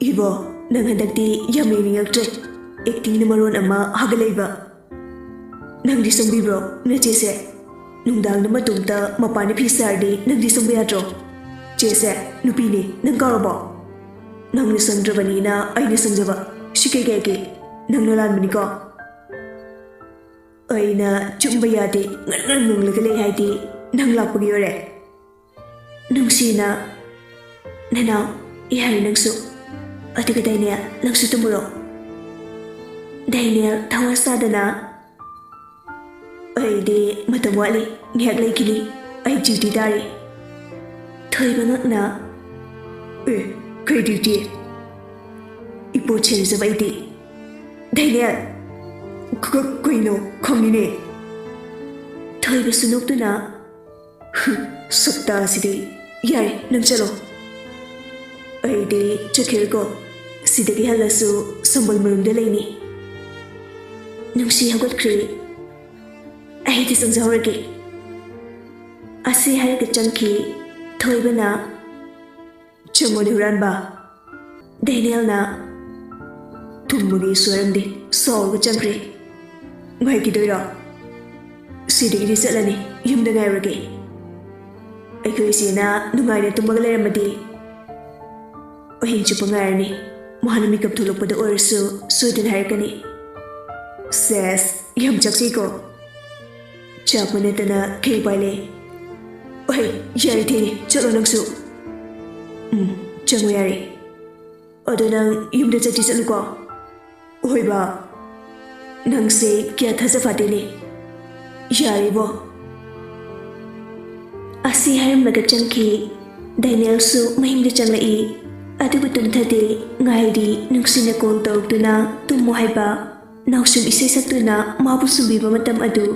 "ꯏꯕꯣ, ꯅꯪ ꯍꯟꯗꯛꯇꯤ ꯌꯥꯝ ꯌꯦꯡꯅꯤꯡꯉꯛꯇ꯭ꯔꯦ꯫ ꯑꯦꯛꯇꯤꯡꯅ ꯃꯔꯣꯟ ꯑꯃ ꯍꯥꯒꯠꯂꯛꯏꯕ꯫ ꯅꯪꯗꯤ ꯁꯪꯕꯤꯕ꯭ꯔꯣ, ꯅꯆꯦꯁꯦ? ꯅꯨꯡꯗꯥꯡꯗ ꯃꯇꯣꯝꯇ ꯃꯄꯥꯟꯗ ꯐꯤ ꯁꯥꯔꯗꯤ ꯅꯪꯗꯤ ꯁꯪꯕ ꯌꯥꯗ꯭ꯔꯣ? ꯆꯦꯁꯦ, ꯅꯨꯄꯤꯅꯤ, ꯅꯪ ꯀꯥꯎꯔꯕꯣ? ꯅꯪꯅ ꯁꯪꯗ꯭ꯔꯕꯅꯤꯅ ꯑꯩꯅ ꯁꯪꯖꯕ꯫ ꯁꯤ ꯀꯩ ꯀꯥꯏꯒꯦ? ꯅꯪꯅ ꯂꯥꯟꯕꯅꯤꯀꯣ꯫" ꯑꯩꯅ ꯆꯨꯝꯕ ꯌꯥꯗꯦ, ꯉꯔꯪ ꯉꯔꯪ ꯉꯪꯂꯒ ꯂꯩ ꯍꯥꯏꯗꯤ ꯅꯪ ꯂꯥꯛꯄꯒꯤ ꯑꯣꯏꯔꯦ꯫ ꯅꯨꯡꯁꯤꯅ, "ꯅꯅꯥꯎ, ꯌꯥꯔꯦ ꯅꯪꯁꯨ꯫ ꯑꯗꯨꯒ ꯗꯦꯅꯤꯌꯦꯜ, ꯅꯪꯁꯨ ꯇꯨꯝꯃꯨꯔꯣ꯫" ꯗꯦꯅꯤꯌꯦꯜ ꯊꯋꯥ ꯁꯥꯗꯅ, "ꯑꯩꯗꯤ ꯃꯇꯝ ꯋꯥꯠꯂꯤ, ꯉꯥꯏꯍꯥꯛ ꯂꯩꯈꯤꯅꯤ꯫ ꯑꯩ ꯗ꯭ꯌꯨꯇꯤ ꯇꯥꯔꯤ꯫" ꯊꯣꯏꯕ ꯉꯛꯅ, "ꯑꯦ, ꯀꯩ ꯗ꯭ꯌꯨꯇꯤ?" "ꯏꯄꯣꯠ ꯁꯦꯟꯅꯖꯕ ꯑꯩꯗꯤ꯫" "ꯗꯦꯅꯤꯌꯦꯜ!" "ꯀ-, ꯀ-, ꯀꯩꯅꯣ? ꯈꯪꯉꯤꯅꯦ꯫" ꯊꯣꯏꯕꯁꯨ ꯅꯣꯛꯇꯨꯅ, "ꯍꯨꯝ, ꯁꯛꯇꯥꯁꯤꯗꯤ꯫ ꯌꯥꯔꯦ, ꯅꯪ ꯆꯠꯂꯣ꯫ ꯑꯩꯗꯤ ꯆꯠꯈꯤꯔꯣꯏꯀꯣ꯫ ꯁꯤꯗꯒꯤ ꯍꯜꯂꯁꯨ ꯁꯝꯕꯜ ꯃꯔꯨꯝꯗ ꯂꯩꯅꯤ꯫" ꯅꯨꯡꯁꯤ ꯍꯧꯒꯠꯈ꯭ꯔꯦ꯫ "ꯑꯩꯗꯤ ꯆꯪꯖꯍꯧꯔꯒꯦ꯫" ꯑꯁꯤ ꯍꯥꯏꯔꯒ ꯆꯪꯈꯤ꯫ ꯊꯣꯏꯕꯅ, "ꯆꯪꯉꯣꯅꯦ ꯍꯨꯔꯥꯟꯕ꯫" ꯗꯦꯅꯤꯌꯦꯜꯅ, "ꯊꯨꯝꯕꯒꯤ ꯁꯣꯏꯔꯝꯗꯦ, ꯁꯥꯎꯔꯒ ꯆꯪꯈ꯭ꯔꯦ꯫ ꯉꯥꯏꯈꯤꯗꯣꯏꯔꯣ? ꯁꯤꯗꯒꯤꯗꯤ ꯆꯠꯂꯅꯤ, ꯌꯨꯝꯗ ꯉꯥꯏꯔꯒꯦ꯫ ꯑꯩꯈꯣꯏ ꯏꯆꯦꯅ ꯅꯨꯡꯉꯥꯏꯅ ꯇꯨꯝꯃꯒ ꯂꯩꯔꯝꯃꯗꯤ ꯑꯍꯤꯡ ꯆꯨꯞꯄ ꯉꯥꯏꯔꯅꯤ꯫ ꯃꯥꯅ ꯃꯤꯀꯞ ꯊꯣꯛꯂꯛꯄꯗ ꯑꯣꯏꯔꯁꯨ ꯁꯣꯏꯗꯅ ꯍꯥꯏꯔꯛꯀꯅꯤ꯫" ꯁꯦꯁ, ꯌꯥꯝ ꯆꯥꯛꯆꯩꯀꯣ꯫ ꯆꯥꯛꯄ ꯅꯠꯇꯅ ꯀꯩ ꯎꯄꯥꯏ ꯂꯩ? ꯑꯣꯍꯩ, ꯌꯥꯔꯦ, ꯊꯦꯡꯉꯦ, ꯆꯠꯂꯣ ꯅꯪꯁꯨ꯫ ꯎꯝ, ꯆꯪꯉꯣ ꯌꯥꯔꯦ꯫ ꯑꯗꯣ ꯅꯪ ꯌꯨꯝꯗ ꯆꯠꯇꯤ ꯆꯠꯂꯨꯀꯣ꯫ ꯍꯣꯏꯕ, ꯅꯪꯁꯦ ꯀꯌꯥ ꯊꯥꯖ ꯐꯥꯠꯇꯦꯅꯦ꯫ ꯌꯥꯔꯦꯕꯣ꯫ ꯑꯁꯤ ꯍꯥꯏꯔꯝꯂꯒ ꯆꯪꯈꯤ꯫ ꯗꯦꯅꯤꯌꯦꯜꯁꯨ ꯃꯌꯨꯝꯗ ꯆꯪꯂꯛꯏ꯫ ꯑꯗꯨꯕꯨ ꯇꯨꯝꯊꯗꯦ꯫ ꯉꯥꯏꯔꯤ, ꯅꯨꯡꯁꯤꯅ ꯀꯣꯜ ꯇꯧꯔꯛꯇꯨꯅ ꯇꯨꯝꯃꯨ ꯍꯥꯏꯕ꯫ ꯅꯥꯎꯁꯨꯝ ꯏꯁꯩ ꯁꯛꯇꯨꯅ ꯃꯥꯕꯨ ꯁꯨꯝꯕꯤꯕ ꯃꯇꯝ ꯑꯗꯨ꯫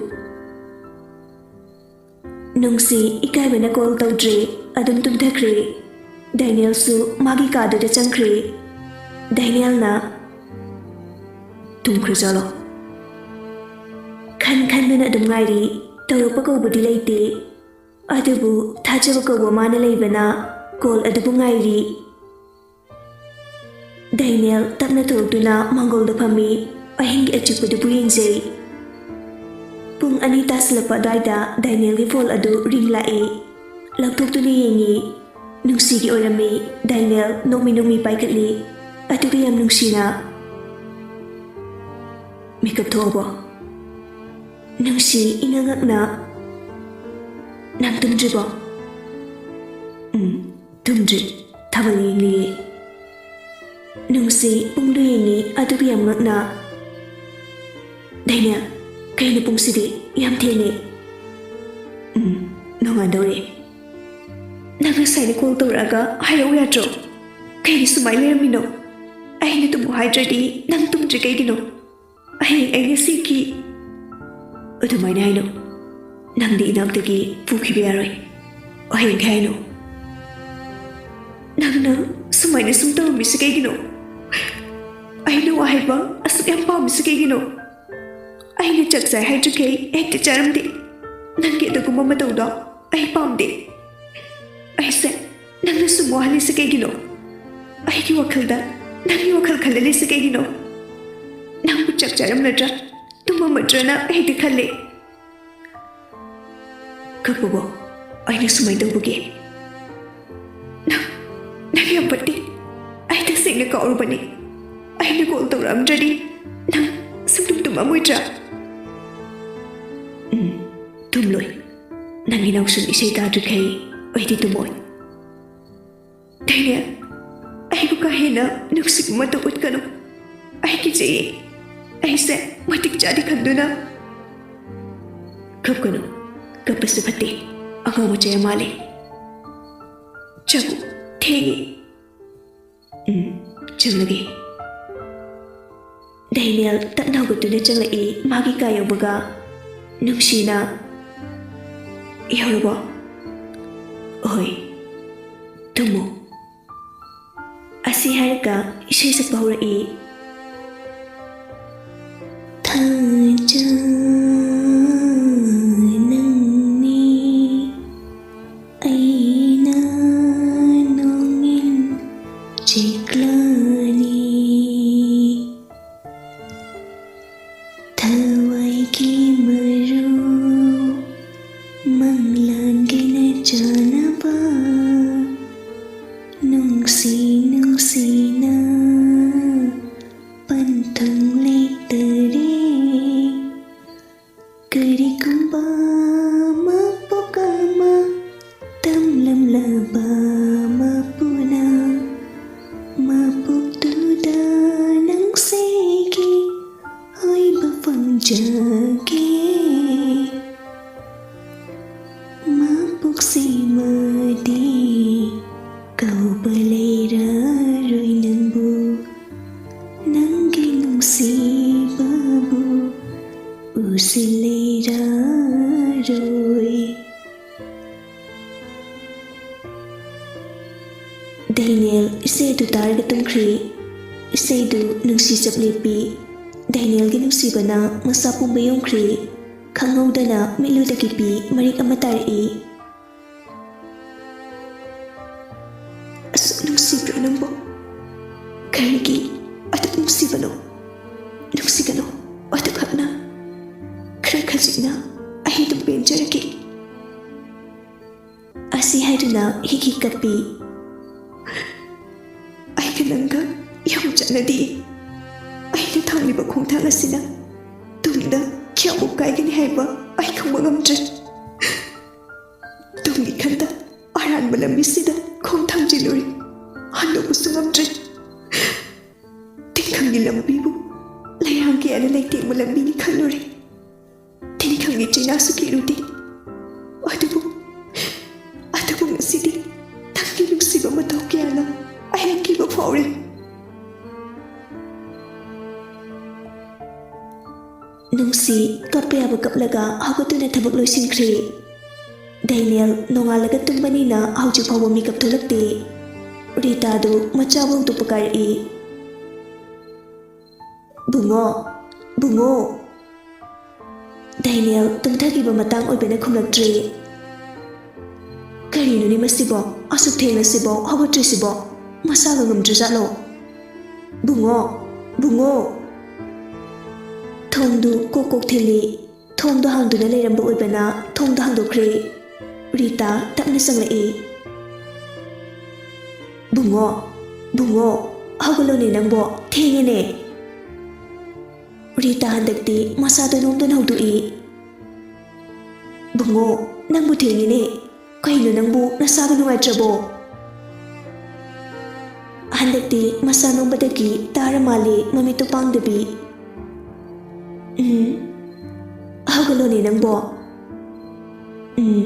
ꯅꯨꯡꯁꯤ ꯏꯀꯥꯏꯕꯅ ꯀꯣꯜ ꯇꯧꯗ꯭ꯔꯦ, ꯑꯗꯨꯝ ꯇꯨꯝꯊꯈ꯭ꯔꯦ꯫ ꯗꯦꯅꯤꯌꯦꯜꯁꯨ ꯃꯥꯒꯤ ꯀꯥꯗꯨꯗ ꯆꯪꯈ꯭ꯔꯦ꯫ ꯗꯦꯅꯤꯌꯦꯜꯅ, "ꯇꯨꯝꯈ꯭ꯔꯖꯥꯠꯂꯣ?" ꯈꯟ ꯈꯟꯗꯨꯅ ꯑꯗꯨꯝ ꯉꯥꯏꯔꯤ꯫ ꯇꯧꯔꯛꯄ ꯀꯧꯕꯗꯤ ꯂꯩꯇꯦ꯫ ꯑꯗꯨꯕꯨ ꯊꯥꯖꯕ ꯀꯧꯕ ꯃꯥꯅ ꯂꯩꯕꯅ ꯀꯣꯜ ꯑꯗꯨꯕꯨ ꯉꯥꯏꯔꯤ꯫ ꯗꯦꯅꯤꯌꯦꯜ ꯇꯞꯅ ꯊꯣꯛꯇꯨꯅ ꯃꯥꯡꯒꯣꯜꯗ ꯐꯝꯃꯤ꯫ ꯑꯍꯤꯡꯒꯤ ꯑꯆꯤꯛꯄꯗꯨꯕꯨ ꯌꯦꯡꯖꯩ꯫ ꯄꯨꯡ ꯑꯅꯤ ꯇꯥꯁꯤꯜꯂꯛꯄ ꯑꯗꯨꯋꯥꯏꯗ ꯗꯦꯅꯤꯌꯦꯜꯒꯤ ꯐꯣꯟ ꯑꯗꯨ ꯔꯤꯡ ꯂꯥꯛꯏ꯫ ꯂꯧꯊꯣꯛꯇꯨꯅ ꯌꯦꯡꯉꯤ꯫ ꯅꯨꯡꯁꯤꯒꯤ ꯑꯣꯏꯔꯝꯃꯤ꯫ ꯗꯦꯅꯤꯌꯦꯜ ꯅꯣꯛꯃꯤ ꯅꯣꯛꯃꯤ ꯄꯥꯏꯈꯠꯂꯤ꯫ ꯑꯗꯨꯒ ꯌꯥꯝ ꯅꯨꯡꯁꯤꯅ, "ꯃꯤꯀꯞ ꯊꯣꯛꯑꯕꯣ?" ꯅꯨꯡꯁꯤ ꯏꯉꯛ ꯉꯛꯅ, "ꯅꯪ ꯇꯨꯝꯗ꯭ꯔꯤꯕꯣ?" "ꯎꯝ, ꯇꯨꯝꯗ꯭ꯔꯤ꯫ ꯊꯥꯕꯜ ꯌꯦꯡꯂꯤꯌꯦ꯫" ꯅꯨꯡꯁꯤ ꯄꯨꯡꯗꯨ ꯌꯦꯡꯉꯤ, ꯑꯗꯨꯒ ꯌꯥꯝ ꯉꯛꯅ, "ꯗꯦꯅꯤꯌꯦꯜ, ꯀꯩꯅꯣ ꯄꯨꯡꯁꯤꯗꯤ? ꯌꯥꯝ ꯊꯦꯡꯉꯦ꯫" "ꯎꯝ, ꯅꯣꯡꯉꯥꯟꯗꯧꯔꯦ꯫" "ꯅꯪ ꯉꯁꯥꯏꯅ ꯀꯣꯜ ꯇꯧꯔꯛꯑꯒ ꯍꯥꯏꯔꯛꯎ ꯌꯥꯗ꯭ꯔꯣ? ꯀꯩꯒꯤ ꯁꯨꯃꯥꯏꯅ ꯂꯩꯔꯝꯃꯤꯅꯣ? ꯑꯩꯅ ꯇꯨꯝꯃꯨ ꯍꯥꯏꯗ꯭ꯔꯗꯤ ꯅꯪ ꯇꯨꯝꯗ꯭ꯔꯤ ꯀꯩꯒꯤꯅꯣ? ꯑꯍꯤꯡ ꯑꯩꯅ ꯁꯤꯈꯤ꯫" "ꯑꯗꯨꯃꯥꯏꯅ ꯍꯥꯏꯅꯣ? ꯅꯪꯗꯤ ꯏꯅꯥꯛꯇꯒꯤ ꯄꯨꯈꯤꯕ ꯌꯥꯔꯣꯏ꯫ ꯑꯍꯤꯡ ꯍꯥꯏꯅꯣ? ꯅꯪꯅ ꯁꯨꯃꯥꯏꯅ ꯁꯨꯝ ꯇꯧꯔꯝꯃꯤꯁꯤ ꯀꯩꯒꯤꯅꯣ? ꯑꯩꯅ ꯋꯥ ꯍꯥꯏꯕ ꯑꯁꯨꯛ ꯌꯥꯝ ꯄꯥꯝꯃꯤꯁꯤ ꯀꯩꯒꯤꯅꯣ? ꯑꯩꯅ ꯆꯥꯛ ꯆꯥꯏ ꯍꯥꯏꯗ꯭ꯔꯤꯈꯩ ꯍꯦꯛꯇ ꯆꯥꯔꯝꯗꯦ꯫ ꯅꯪꯒꯤ ꯑꯗꯨꯒꯨꯝꯕ ꯃꯇꯧꯗꯣ ꯑꯩ ꯄꯥꯝꯗꯦ꯫ ꯑꯩꯁꯦ ꯅꯪꯅ ꯁꯨꯝ ꯋꯥꯍꯜꯂꯤꯁꯦ ꯀꯩꯒꯤꯅꯣ? ꯑꯩꯒꯤ ꯋꯥꯈꯜꯗ ꯅꯪꯒꯤ ꯋꯥꯈꯜ ꯈꯜꯍꯜꯂꯤꯁꯦ ꯀꯩꯒꯤꯅꯣ? ꯅꯪꯕꯨ ꯆꯥꯛ ꯆꯥꯔꯝꯂꯗ꯭ꯔꯥ, ꯇꯨꯝꯃꯝꯃꯗ꯭ꯔꯅ ꯑꯩꯗꯤ ꯈꯜꯂꯦ꯫" "ꯀꯞꯄꯕꯣ? ꯑꯩꯅ ꯁꯨꯃꯥꯏꯅ ꯇꯧꯕꯒꯤ?" "ꯅꯪ, ꯅꯪ ꯌꯥꯝ ꯐꯠꯇꯦ꯫ ꯑꯩ ꯇꯁꯦꯡꯅ ꯀꯥꯎꯔꯨꯕꯅꯤ꯫ ꯑꯩꯅ ꯀꯣꯜ ꯇꯧꯔꯛꯑꯝꯗ꯭ꯔꯗꯤ ꯅꯪ ꯁꯨꯡꯇꯨꯝ ꯇꯨꯝꯃꯝꯃꯣꯏꯗ꯭ꯔꯥ?" "ꯎꯝ, ꯇꯨꯝꯂꯣꯏ꯫ ꯅꯪꯒꯤ ꯅꯥꯎꯁꯨꯝ ꯏꯁꯩ ꯇꯥꯗ꯭ꯔꯤꯈꯩ ꯑꯩꯗꯤ ꯇꯨꯝꯃꯣꯏ꯫" "ꯗꯦꯅꯤꯌꯦꯜ, ꯑꯩ ꯑꯩꯕꯨ ꯀꯥ ꯍꯦꯟꯅ ꯅꯨꯡꯁꯤꯕ ꯃꯇꯧ ꯎꯠꯀꯅꯨ꯫ ꯑꯩ ꯀꯤꯖꯩꯌꯦ꯫ ꯑꯩꯁꯦ ꯃꯇꯤꯛ ꯆꯥꯗꯦ ꯈꯟꯗꯨꯅ꯫ ꯀꯞꯀꯅꯨ꯫ ꯀꯞꯄꯁꯨ ꯐꯠꯇꯦ꯫ ꯑꯉꯥꯎ ꯃꯆꯥ ꯌꯥꯝ ꯃꯥꯜꯂꯦ꯫ ꯆꯪꯉꯨ꯫ ꯊꯦꯡꯉꯦ꯫ ꯎꯝ, ꯆꯪꯂꯒꯦ꯫ ꯗꯦꯅꯤꯌꯦꯜ ꯇꯞꯅ ꯍꯧꯒꯠꯇꯨꯅ ꯆꯪꯂꯛꯏ꯫ ꯃꯥꯒꯤ ꯀꯥ ꯌꯧꯕꯒ ꯅꯨꯡꯁꯤꯅ, "ꯌꯧꯔꯕꯣ?" "ꯍꯣꯏ꯫ ꯇꯨꯝꯃꯣ꯫" ꯑꯁꯤ ꯍꯥꯏꯔꯒ ꯏꯁꯩ ꯁꯛꯄ ꯍꯧꯔꯛꯏ꯫ ꯊꯥꯖ ꯅꯪꯅꯤ ꯑꯩꯅ ꯅꯣꯡꯉꯤꯟ ꯆꯦꯛꯂꯥꯅꯤ꯫ ꯊꯋꯥꯏꯒꯤ ꯃꯔꯨ ꯃꯪꯂꯥꯟꯒꯤꯅ ꯆꯥꯅꯕ ꯅꯨꯡꯁꯤ ꯅꯨꯡꯁꯤꯅ ꯄꯟꯊꯨꯡ ꯂꯩꯇꯔꯦ꯫ ꯀꯔꯤꯒꯨꯝꯕ ꯃꯄꯣꯛ ꯑꯃ ꯇꯝꯂꯝꯂꯕ ꯃꯄꯨꯅ ꯃꯄꯣꯛꯇꯨꯗ ꯅꯪꯁꯦꯒꯤ ꯑꯣꯏꯕ ꯐꯪꯖꯒꯦ꯫ ꯃꯄꯣꯛꯁꯤꯃꯗꯤ ꯀꯧꯕ ꯂꯩꯔꯔꯣꯏ ꯅꯪꯕꯨ, ꯅꯪꯒꯤ ꯅꯨꯡꯁꯤꯕꯕꯨ ꯎꯁꯤꯜ ꯂꯩꯔꯔꯣꯏ꯫ ꯗꯦꯅꯤꯌꯦꯜ ꯏꯁꯩ ꯑꯗꯨ ꯇꯥꯔꯒ ꯇꯨꯝꯈ꯭ꯔꯤ꯫ ꯏꯁꯩꯗꯨ ꯅꯨꯡꯁꯤ ꯆꯞ ꯂꯦꯞꯄꯤ꯫ ꯗꯦꯅꯤꯌꯦꯜꯒꯤ ꯅꯨꯡꯁꯤꯕꯅ ꯃꯁꯥ ꯄꯨꯝꯕ ꯌꯣꯝꯈ꯭ꯔꯤ꯫ ꯈꯪꯍꯧꯗꯅ ꯃꯤꯠꯂꯨꯗꯒꯤ ꯄꯤ ꯃꯔꯤꯛ ꯑꯃ ꯇꯥꯔꯛꯏ꯫ ꯑꯁꯨꯛ ꯅꯨꯡꯁꯤꯕ꯭ꯔꯣ ꯅꯪꯕꯨ? ꯀꯔꯤꯒꯤ ꯑꯗꯨꯛ ꯅꯨꯡꯁꯤꯕꯅꯣ? ꯅꯨꯡꯁꯤꯒꯅꯨ, ꯑꯗꯨꯈꯛꯅ꯫ ꯈꯔ ꯈꯖꯤꯛꯅ ꯑꯩ ꯑꯗꯨꯝ ꯄꯦꯟꯖꯔꯒꯦ꯫ ꯑꯁꯤ ꯍꯥꯏꯗꯨꯅ ꯍꯤꯛ ꯍꯤꯛ ꯀꯞꯄꯤ꯫ ꯑꯩꯒ ꯅꯪꯒ ꯌꯥꯝ ꯆꯠꯅꯗꯦ꯫ ꯑꯩꯅ ꯊꯥꯡꯂꯤꯕ ꯈꯣꯡꯊꯥꯡ ꯑꯁꯤꯅ ꯇꯨꯡꯗ ꯀꯌꯥꯃꯨꯛ ꯀꯥꯏꯒꯅꯤ ꯍꯥꯏꯕ ꯑꯩ ꯈꯪꯕ ꯉꯝꯗ꯭ꯔꯦ꯫ ꯇꯨꯡꯒꯤ ꯈꯟꯗ ꯑꯔꯥꯟꯕ ꯂꯝꯕꯤꯁꯤꯗ ꯈꯣꯡ ꯊꯥꯡꯖꯤꯜꯂꯨꯔꯦ꯫ ꯍꯟꯗꯣꯛꯄꯁꯨ ꯉꯝꯗ꯭ꯔꯦ꯫ ꯇꯤꯟꯈꯪꯒꯤ ꯂꯝꯕꯤꯕꯨ ꯂꯩꯔꯥꯡ ꯀꯌꯥꯅ ꯂꯩꯇꯦꯡꯕ ꯂꯝꯕꯤꯅꯤ ꯈꯜꯂꯨꯔꯦ꯫ ꯇꯤꯟꯈꯪꯒꯤ ꯆꯩꯅꯥꯁꯨ ꯀꯤꯔꯨꯗꯦ꯫ ꯑꯗꯨꯕꯨ, ꯑꯗꯨꯕꯨ ꯉꯁꯤꯗꯤ ꯅꯪꯒꯤ ꯅꯨꯡꯁꯤꯕ ꯃꯇꯧ ꯀꯌꯥꯅ ꯑꯩ ꯑꯀꯤꯕ ꯐꯥꯎꯔꯦ꯫ ꯅꯨꯡꯁꯤ ꯀꯞꯄ ꯌꯥꯕ ꯀꯞꯂꯒ ꯍꯧꯒꯠꯇꯨꯅ ꯊꯕꯛ ꯂꯣꯏꯁꯤꯟꯈ꯭ꯔꯦ꯫ ꯗꯦꯅꯤꯌꯦꯜ ꯅꯣꯡꯉꯥꯜꯂꯒ ꯇꯨꯝꯕꯅꯤꯅ ꯍꯧꯖꯤꯛ ꯐꯥꯎꯕ ꯃꯤꯀꯞ ꯊꯣꯛꯂꯛꯇꯦ꯫ ꯔꯤꯇꯥꯗꯨ ꯃꯆꯥꯕꯨ ꯍꯧꯗꯣꯛꯄ ꯀꯥꯏꯔꯛꯏ꯫ "ꯕꯨꯡꯉꯣ, ꯕꯨꯡꯉꯣ!" ꯗꯦꯅꯤꯌꯦꯜ ꯇꯨꯝꯊꯈꯤꯕ ꯃꯇꯥꯡ ꯑꯣꯏꯕꯅ ꯈꯨꯝꯂꯛꯇ꯭ꯔꯦ꯫ ꯀꯔꯤꯅꯣꯅꯦ ꯃꯁꯤꯕꯣ? ꯑꯁꯨꯛ ꯊꯦꯡꯂꯁꯤꯕꯣ ꯍꯧꯒꯠꯇ꯭ꯔꯤꯁꯤꯕꯣ? ꯃꯁꯥꯒ ꯉꯝꯗ꯭ꯔꯖꯥꯠꯂꯣ? "ꯕꯨꯡꯉꯣ! ꯕꯨꯡꯉꯣ!" ꯊꯣꯡꯗꯨ ꯀꯣꯛ ꯀꯣꯛ ꯊꯤꯜꯂꯤ꯫ ꯊꯣꯡꯗꯨ ꯍꯥꯡꯗꯨꯅ ꯂꯩꯔꯝꯕ ꯑꯣꯏꯕꯅ ꯊꯣꯡꯗꯨ ꯍꯥꯡꯗꯣꯛꯈ꯭ꯔꯦ꯫ ꯔꯤꯇꯥ ꯇꯞꯅ ꯆꯪꯂꯛꯏ꯫ "ꯕꯨꯡꯉꯣ! ꯕꯨꯡꯉꯣ! ꯍꯧꯒꯠꯂꯣꯅꯦ ꯅꯪꯕꯣ! ꯊꯦꯡꯉꯦꯅꯦ!" ꯔꯤꯇꯥ ꯍꯟꯗꯛꯇꯤ ꯃꯁꯥꯗꯨ ꯅꯣꯝꯗꯨꯅ ꯍꯧꯗꯣꯛꯏ꯫ "ꯕꯨꯡꯉꯣ, ꯅꯪꯕꯨ ꯊꯦꯡꯉꯤꯅꯦ꯫ ꯀꯩꯅꯣ ꯅꯪꯕꯨ ꯅꯁꯥꯕꯨ ꯅꯨꯡꯉꯥꯏꯇ꯭ꯔꯕꯣ?" ꯍꯟꯗꯛꯇꯤ ꯃꯁꯥ ꯅꯣꯝꯕꯗꯒꯤ ꯇꯥꯔ ꯃꯥꯜꯂꯦ ꯃꯃꯤꯠꯇꯨ ꯄꯥꯡꯗꯕꯤ꯫ "ꯎꯝ, ꯍꯧꯒꯠꯂꯣꯅꯦ ꯅꯪꯕꯣ꯫ ꯎꯝ,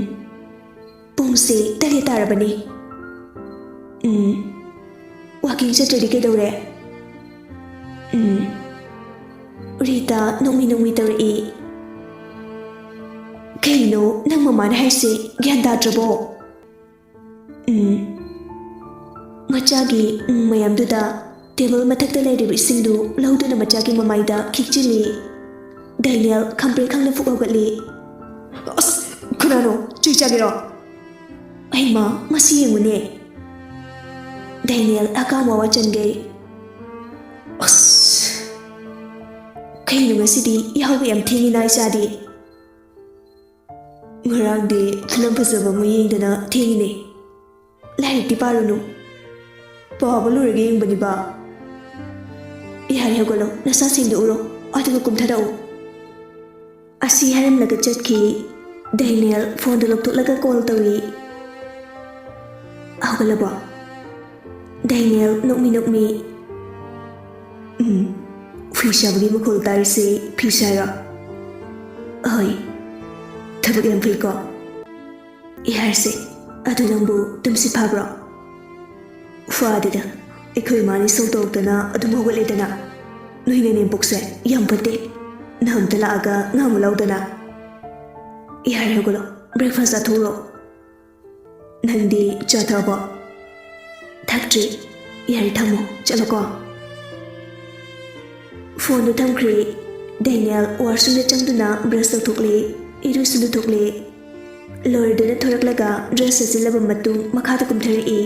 ꯄꯨꯡꯁꯦ ꯇꯔꯦꯠ ꯇꯥꯔꯕꯅꯤ꯫ ꯎꯝ, ꯋꯥꯀꯤꯡ ꯆꯠꯇ꯭ꯔꯗꯤ ꯀꯩꯗꯧꯔꯦ?" ꯎꯝ꯫ ꯔꯤꯇꯥ ꯅꯣꯡꯃꯤ ꯅꯣꯡꯃꯤ ꯇꯧꯔꯛꯏ꯫ "ꯀꯩꯅꯣ ꯅꯪ ꯃꯃꯥꯅ ꯍꯥꯏꯁꯦ ꯒ꯭ꯌꯥꯟ ꯇꯥꯗ꯭ꯔꯕꯣ?" ꯎꯝ꯫ ꯃꯆꯥꯒꯤ ꯎꯝ ꯃꯌꯥꯝꯗꯨꯗ ꯇꯦꯕꯜ ꯃꯊꯛꯇ ꯂꯩꯔꯤꯕ ꯏꯁꯤꯡꯗꯨ ꯂꯧꯗꯨꯅ ꯃꯆꯥꯒꯤ ꯃꯃꯥꯏꯗ ꯈꯤꯛꯆꯤꯜꯂꯤ꯫ ꯗꯦꯅꯤꯌꯦꯜ ꯈꯝꯄ꯭ꯔꯦꯛ ꯈꯪꯅ ꯐꯨꯛ ꯍꯧꯒꯠꯂꯤ꯫ "ꯑꯁ, ꯀꯅꯥꯅꯣ? ꯆꯩ ꯆꯥꯒꯦꯔꯣ?" "ꯑꯩꯃ, ꯃꯁꯤ ꯌꯦꯡꯉꯨꯅꯦ꯫" ꯗꯦꯅꯤꯌꯦꯜ ꯍꯀꯥꯝ ꯋꯥ ꯋꯥ ꯆꯟꯒꯩ꯫ "ꯑꯁ, ꯀꯩꯅꯣ ꯉꯁꯤꯗꯤ ꯌꯥꯍꯧꯒ ꯌꯥꯝ ꯊꯦꯡꯉꯤꯅ ꯏꯆꯥꯗꯤ?" "ꯉꯔꯥꯡꯗꯤ ꯐꯤꯂꯝ ꯐꯖꯕ ꯑꯃ ꯌꯦꯡꯗꯅ ꯊꯦꯡꯉꯤꯅꯦ꯫ ꯂꯥꯏꯔꯤꯛꯇꯤ ꯄꯥꯔꯨꯅꯨ꯫ ꯄꯥꯕ ꯂꯣꯏꯔꯒ ꯌꯦꯡꯕꯅꯤꯕ꯫ ꯌꯥꯔꯦ, ꯍꯧꯒꯠꯂꯣ, ꯅꯁꯥ ꯁꯦꯡꯗꯣꯛꯎꯔꯣ, ꯑꯗꯨꯒ ꯀꯨꯝꯊꯔꯛꯎ꯫" ꯑꯁꯤ ꯍꯥꯏꯔꯝꯂꯒ ꯆꯠꯈꯤ꯫ ꯗꯦꯅꯤꯌꯦꯜ ꯐꯣꯟꯗꯨ ꯂꯧꯊꯣꯛꯂꯒ ꯀꯣꯜ ꯇꯧꯏ꯫ "ꯍꯧꯒꯠꯂꯕꯣ? ꯗꯦꯅꯤꯌꯦꯜ ꯅꯣꯛꯃꯤ ꯅꯣꯛꯃꯤ, "ꯎꯝ, ꯐꯤ ꯁꯥꯕꯒꯤ ꯃꯈꯣꯜ ꯇꯥꯔꯤꯁꯦ ꯐꯤ ꯁꯥꯏꯔꯣ?" "ꯍꯣꯏ, ꯊꯕꯛ ꯌꯥꯝ ꯐꯩꯀꯣ꯫ ꯌꯥꯔꯁꯦ, ꯑꯗꯨ ꯅꯪꯕꯨ ꯇꯨꯝꯁꯤꯠ ꯐꯥꯕ꯭ꯔꯣ?" "ꯐꯥꯗꯦꯗ, ꯑꯩꯈꯣꯏ ꯏꯃꯥꯅ ꯏꯁꯧ ꯇꯧꯔꯛꯇꯅ ꯑꯗꯨꯝ ꯍꯧꯒꯠꯂꯦꯗꯅ꯫ ꯅꯣꯏ ꯅꯅꯦꯝꯄꯣꯛꯁꯦ ꯌꯥꯝ ꯐꯠꯇꯦ꯫ ꯅꯍꯥꯟꯇ ꯂꯥꯛꯑꯒ ꯉꯥꯡꯉꯨ ꯂꯥꯎꯗꯅ꯫ ꯌꯥꯔꯦ, ꯍꯧꯒꯠꯂꯣ, breakfast ꯆꯥꯊꯣꯛꯎꯔꯣ꯫ ꯅꯪꯗꯤ ꯆꯥ ꯊꯛꯑꯕꯣ?" "ꯊꯛꯇ꯭ꯔꯤ꯫" "ꯌꯥꯔꯦ, ꯊꯝꯃꯣ, ꯆꯠꯂꯣꯀꯣ꯫" ꯐꯣꯟꯗꯨ ꯊꯝꯈ꯭ꯔꯦ꯫ ꯗꯦꯅꯤꯌꯦꯜ washroomꯗ ꯆꯪꯗꯨꯅ brush ꯇꯧꯊꯣꯛꯂꯦ, ꯏꯔꯨꯁꯨ ꯂꯨꯊꯣꯛꯂꯦ꯫ ꯂꯣꯏꯔꯗꯨꯅ ꯊꯣꯔꯛꯂꯒ dress ꯁꯦꯠꯆꯤꯜꯂꯕ ꯃꯇꯨꯡ ꯃꯈꯥꯗ ꯀꯨꯝꯊꯔꯛꯏ꯫